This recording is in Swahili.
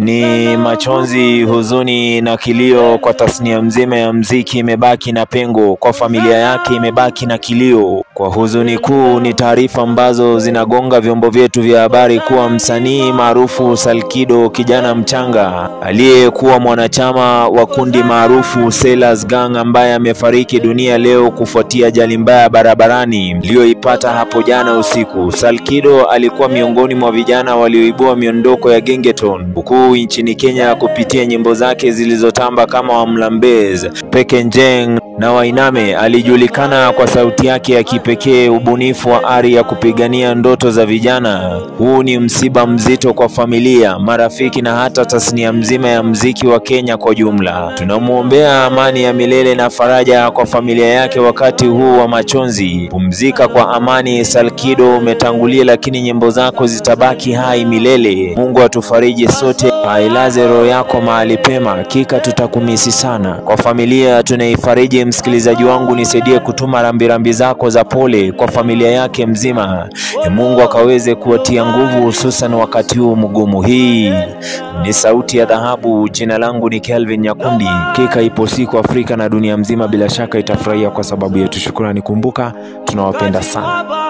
Ni machozi, huzuni na kilio kwa tasnia mzima ya mziki imebaki na pengo, kwa familia yake imebaki na kilio. Kwa huzuni kuu ni taarifa ambazo zinagonga vyombo vyetu vya habari kuwa msanii maarufu Salkido, kijana mchanga aliyekuwa mwanachama wa kundi maarufu Sailors Gang, ambaye amefariki dunia leo kufuatia ajali mbaya barabarani iliyoipata hapo jana usiku. Salkido alikuwa miongoni mwa vijana walioibua miondoko ya gengeton huku nchini Kenya kupitia nyimbo zake zilizotamba kama Wamlambez, Pekenjeng na Wainame. Alijulikana kwa sauti yake ya kipekee, ubunifu wa ari ya kupigania ndoto za vijana. Huu ni msiba mzito kwa familia, marafiki na hata tasnia mzima ya mziki wa Kenya kwa jumla. Tunamwombea amani ya milele na faraja kwa familia yake wakati huu wa machozi. Pumzika kwa amani Salkido, umetangulia lakini nyimbo zako zitabaki hai milele. Mungu atufariji sote, ailaze roho yako mahali pema, hakika tutakumisi sana. Kwa familia tunaifariji. Msikilizaji wangu, nisaidie kutuma rambirambi zako za pole kwa familia yake mzima. Mungu akaweze kuwatia nguvu hususan wakati huu mgumu. Hii ni Sauti ya Dhahabu. Jina langu ni Kelvin Nyakundi. Kika ipo siku Afrika na dunia mzima bila shaka itafurahia kwa sababu yetu. Shukrani, kumbuka tunawapenda sana.